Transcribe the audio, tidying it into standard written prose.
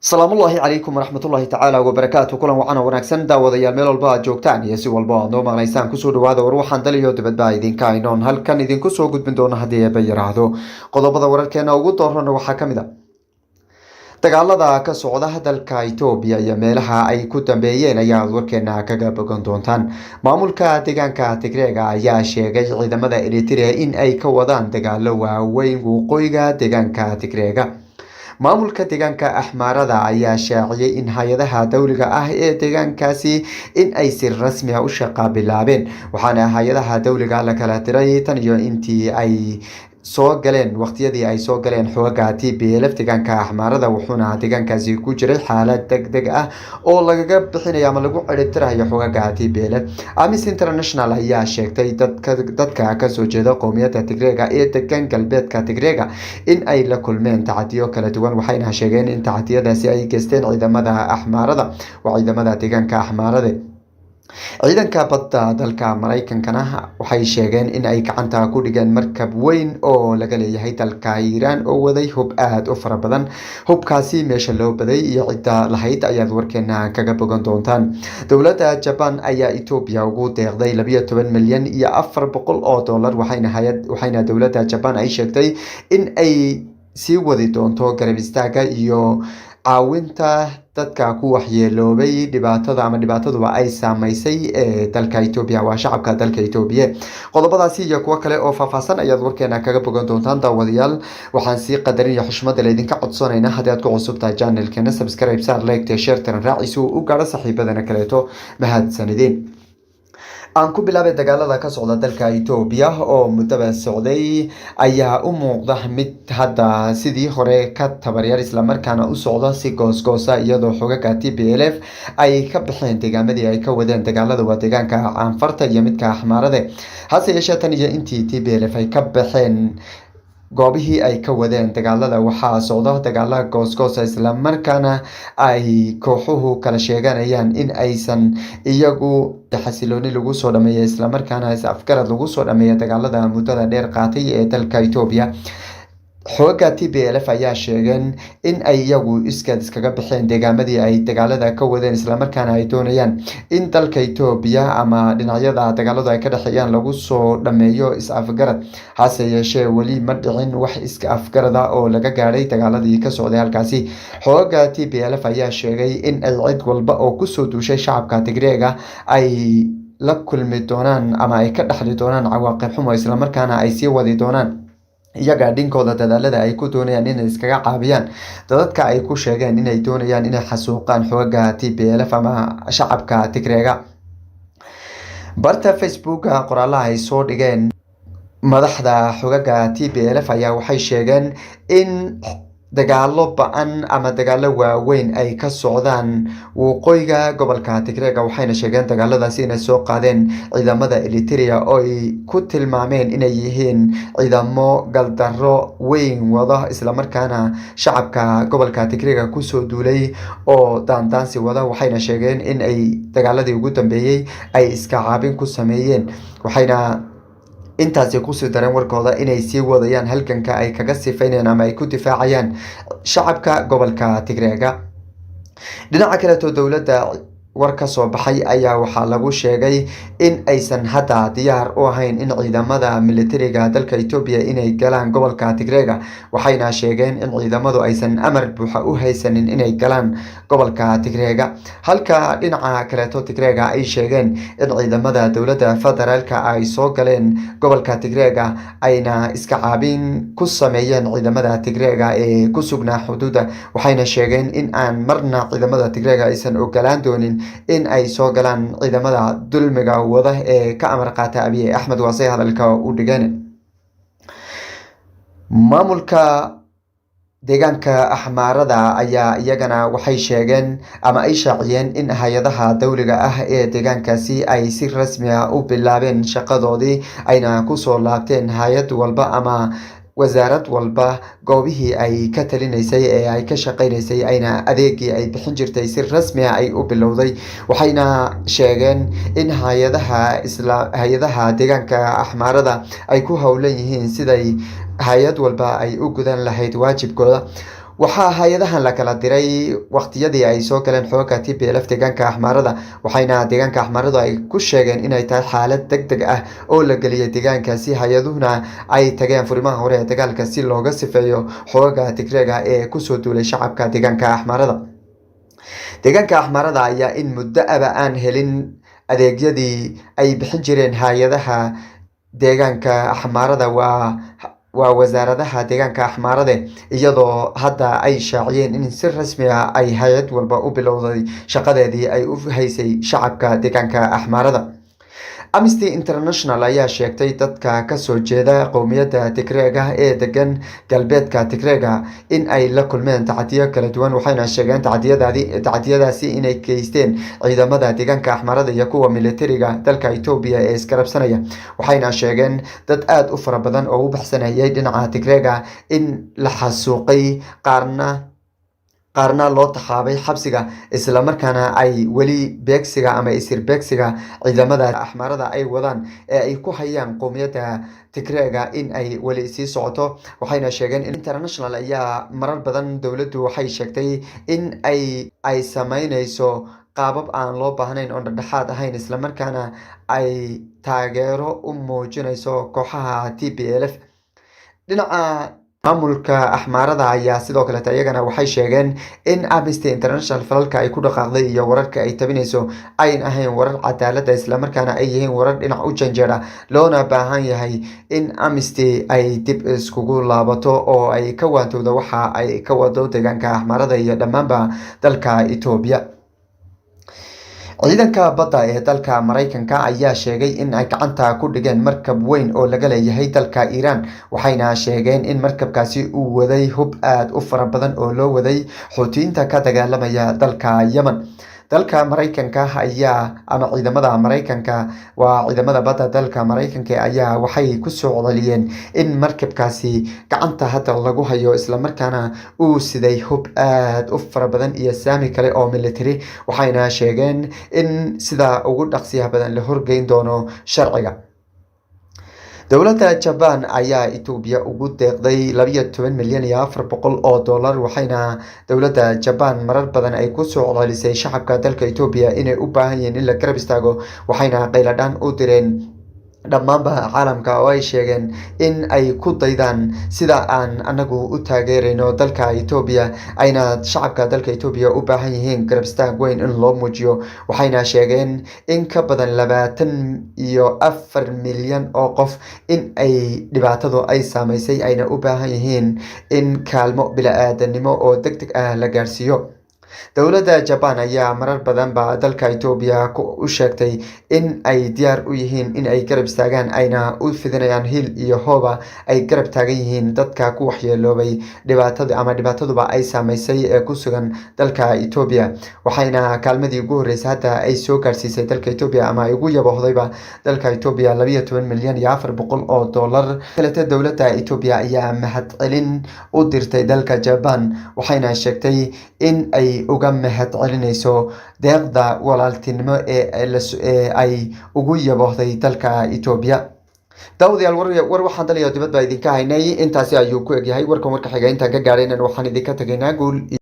Salaamullaahi calaykum waraxmatullaahi tacaala wabarakaatu. Kulan wacan oo wanaagsan, daawadayaal, meel walba aad joogtaan iyo si walba aad noo maqlaysaan, kusoo dhawaada war waxaan dal iyo dibadba idinka aynoon halkan idinku soo gudbin doono haddii Eebba yiraahdo. Qodobada wararkeena ugu doorana waxaa ka mid a dagaalada ka socda dalka Itoobiya iyo meelaha ay ku dambeeyeen ayaad warkeena kaga bogan doontaan. Maamulka deegaanka Tigreega ayaa sheegay ciidamada Eritrea in ay ka wadaan dagaalo waaweyn waqooyiga deegaanka Tigreega. Maamulka deegaanka Axmaarada ayaa shaaciyay in hay-adaha dowliga ah ee deegaankaasi in ay si rasmi ah u shaqa bilaabeen, waxaana hay-adaha dowliga la kala diray tan iyo intii ay soo galeen, waqtiyadii ay soo galeen xoogaga TPLF deegaanka Axmaarada, wuxuuna deegaankaasi ku jiray xaalad deg deg ah oo lagaga bixinayo ama lagu ciribtirayo xoogaga TPLF. Amnesty International ayaa sheegtay dadka kasoo jeeda qowmiyadda Tigreega ee degan galbeedka Tigreega in ay la kulmeen tacadiyo kala duwan, waxayna sheegeen in tacadiyadaasi ay geysteen ciidamada Axmaarada, waa ciidamada deegaanka Axmaarade. Ciidanka badda dalka Mareykankana waxay sheegeen in ay gacanta ku dhigeen markab weyn oo laga leeyahay dalka Iiraan oo waday hub aada u fara badan. Hubkaasi meesha loo baday iyo cidda lahayd ayaad warkeena kaga bogan doontaan. Dowladda Jaban ayaa Etoobiya ugu deeqday 12 milyan iyo 400 oo dollar, waxayna dowladda Jaban ay sheegtay in ay sii wadi doonto garab istaaga iyo caawinta dadka ku waxyeeloobay dhibaatada ama dhibaataduba ay saameysay ee dalka Etoobiya, waa shacabka dalka Etoobiya. Qodobadaasi iyo kuwo kale oo faahfaahsan ayaad warkeena kaga bogan doontaan, daawadayaal. Waxaan sii qadarin iyo xushmada laydinka codsanaynaa, haddii aad ku cusub tahay channelkeena, subscribe saar, like, share taran raaciisa uu u gaadho saaxiibadana kaleeto. Mahadsanideen. Aan ku bilaabay, dagaalada ka socda dalka Itoobiya oo muddaba socday ayaa u muuqda mid hadda sidii hore ka tabaryar, islamarkaana u socda si goosgoosa, iyadoo xogaga TPLF ay ka baxeen deegaamadii ay ka wadeen dagaalada, waa deegaanka Canfarta iyo midka Axmaarade. Hase yeeshee, tan iyo intii TPLF ay ka baxeen goobihii ay ka wadeen dagaalada, waxaa socda dagaala goosgoosa, islamarkaana ay kooxuhu kala sheeganayaan in aysan iyagu xasilooni lagu soo dhameeya, islamarkaana is afgarad lagu soo dhameeya dagaalada muddada dheer qaatay ee dalka Itoobiya. Xooga TPLF ayaa sheegeen in ay iyagu iskeed iskaga baxeen deegaamadii ay dagaalada ka wadeen, islamarkaana ay doonayaan in dalka Itoobiya ama dhinacyada dagaaladu ay ka dhexeeyaan lagu soo dhameeyo is afgarad. Hase yeeshee, weli ma dhicin wax iska afgarada oo laga gaadhay dagaaladii ka socday halkaasi. Xooga TPLF ayaa sheegay in ay cid walba oo kusoo duushay shacabka Tigreega ay la kulmi doonaan ama ay ka dhexli doonaan cawaaqib xumo, islamarkaana ay sii wadi doonaan iyaga dhinkooda dadaalada ay ku doonayaan inay iskaga caabiyaan dadadka ay ku sheegeen inay doonayaan inay xasuuqaan xooga TPLF ama shacabka Tigreega. Barta Facebooka qoraalaha ay soo dhigeen madaxda xogaga TPLF ayaa waxay sheegeen in dagaalo ba-an ama dagaalo waaweyn ay ka socdaan waqooyiga gobolka Tigreega, waxayna sheegeen dagaaladaasi inay soo qaadeen ciidamada Eritrea oo ay ku tilmaameen inay yihiin ciidamo galdaro weyn wada, islamarkaana shacabka gobolka Tigreega kusoo duulay oo daandaansi wada. Waxayna sheegeen in ay dagaaladii ugu dambeeyey ay iska caabin ku sameeyeen, waxayna intaasi kusii dareen warkooda inay sii wadayaan halganka ay kaga sifaynayaan ama ay ku difaacayaan shacabka gobolka Tigreega. Dhinaca kaleeto, dowladda war ka soo baxay ayaa waxaa lagu sheegay in aysan hadda diyaar u ahayn in ciidamada militariga dalka Itoobiya inay galaan gobolka Tigreega, waxayna sheegeen in ciidamadu aysan amar buuxa u haysanin inay galaan gobolka Tigreega, halka dhinaca kaleeto Tigreega ay sheegeen in ciidamada dowladda federaalka ay soo galeen gobolka Tigreega, ayna iska caabin ku sameeyeen ciidamada Tigreega ee ku sugnaa xuduudda. Waxayna sheegeen in aan marna ciidamada Tigreega aysan ogolaan doonin in ay soo galaan ciidamada dulmiga wada ee ka amar qaata Abiy Axmed, waasay hadalka u dhigeen. Maamulka deegaanka Axmaarada ayaa iyagana waxay sheegeen ama ay shaaciyeen in hay-adaha dowliga ah ee deegaankaasi ay si rasmi ah u bilaabeen shaqadoodii, ayna kusoo laabteen hay-ad walba ama wasaarad walba goobihii ay ka talinaysay ee ay ka shaqeynaysay, ayna adeegii ay bixin jirtay si rasmi ah ay u bilowday. Waxayna sheegeen in hay-adaha isla hay-adaha deegaanka Axmaarada ay ku howlan yihiin siday hay-ad walba ay u gudan lahayd waajibkooda. Waxaa hay-adahan la kala diray waqtiyadii ay soo galeen xooga TPLF deegaanka Axmaarada, waxayna deegaanka Axmaaradu ay ku sheegeen inay tahay xaalad deg deg ah oo la geliyay deegaankaasi, hay-aduhuna ay tageen furimaha hore ee dagaalka si looga sifeeyo xooga Tigreega ee kusoo duulay shacabka deegaanka Axmaarada. Deegaanka Axmaarada ayaa in muddo aba aan helin adeegyadii ay bixin jireen hay-adaha deegaanka Axmaarada, waa wasaaradaha deegaanka Axmaarade, iyadoo hadda ay shaaciyeen in si rasmi ah ay hay-ad walba u bilowday shaqadeedii ay u haysay shacabka deegaanka Axmaarada. Amnesty International ayaa sheegtay dadka kasoo jeeda qowmiyadda Tigreega ee degan galbeedka Tigreega in ay la kulmeen tacadiyo kala duwan, waxayna sheegeen tacadiyadaasi inay geysteen ciidamada deegaanka Axmaarada iyo kuwa militariga dalka Etoobiya ee iskarabsanaya. Waxayna sheegeen dad aada u fara badan oo u baxsanayay dhinaca Tigreega in la xasuuqay, qaarna loo taxaabay xabsiga, islamarkaana ay weli beegsiga ama isir beegsiga ciidamada Axmaarada ay wadaan ee ay ku hayaan qowmiyadda Tigreega in ay weli sii socoto. Waxayna sheegeen in International ayaa marar badan dowladdu waxay sheegtay in ay sameyneyso qaabab aan loo baahnayn oon dhexdhexaad ahayn, islamarkaana ay taageero u muujinayso kooxaha TPLF. Dhinaca maamulka Axmaarada ayaa sidoo kaleeta iyagana waxay sheegeen in Amnesty International falalka ay ku dhaqaaqday iyo wararka ay tabinayso ayn ahayn warar cadaaladda, islamarkaana ay yihiin warar dhinac u janjeera, loona baahan yahay in Amnesty ay dib iskugu laabato oo ay ka waantowdo waxa ay ka wado deegaanka Axmaarada iyo dhammaanba dalka Etoobiya. Ciidanka badda ee dalka Maraykanka ayaa sheegay in ay gacanta ku dhigeen markab weyn oo laga leeyahay dalka Iiraan, waxayna sheegeen in markabkaasi uu waday hub aada u fara badan oo loo waday Xuutiyiinta ka dagaalamaya dalka Yemen. Dalka Maraykanka ayaa ama ciidamada Maraykanka, waa ciidamada badda dalka Maraykanka, ayaa waxay kusoo celiyeen in markabkaasi gacanta hadda lagu hayo, islamarkaana uu siday hub aada u fara badan iyo saami kale oo military, waxayna sheegeen in sida ugu dhaqsiyaha badan la horgeyn doono sharciga. Dowladda Jaban ayaa Etoobiya ugu deeqday $12,400,000, waxayna dowladda Jaban marar badan ay kusoo celcelisay shacabka dalka Etoobiya inay u baahan yihiin in la garab istaago, waxayna qayladhaan u direen dhammaanba caalamka oo ay sheegeen in ay ku daydaan sida aan anagu u taageerayno dalka Etoobiya, ayna shacabka dalka Etoobiya u baahan yihiin garab istaag weyn in loo muujiyo. Waxayna sheegeen in ka badan 24 milyan oo qof in ay dhibaatadu ay saameysay, ayna u baahan yihiin in kaalmo bini-aadanimo oo deg deg ah la gaarsiiyo. Dowladda Jaban ayaa marar badan ba dalka Etoobiya u sheegtay in ay diyaar u yihiin in ay garab istaagaan, ayna u fidinayaan hil iyo hooba ay garab taagan yihiin dadka ku waxyeeloobay dhibaatada ama dhibaataduba ay saameysay ee ku sugan dalka Etoobiya. Waxayna kaalmadii ugu horreysay hadda ay soo gaarsiisay dalka Etoobiya ama ay ugu yaboohdayba dalka Etoobiya $12,400,000. Kalete dowladda Etoobiya ayaa mahadcelin u dirtay dalka Jaban, waxayna sheegtay in ay uga mahad celinayso deeqda walaaltinimo ee ay ugu yaboohday dalka Etoobiya. Daawadayaal, war waxaan daliyo dibad baa idinka haynay intaasi ayuu ku egyahay. Warkan warka xiga intaan ka gaadhaynan waxaan idinka tagaynaa guul.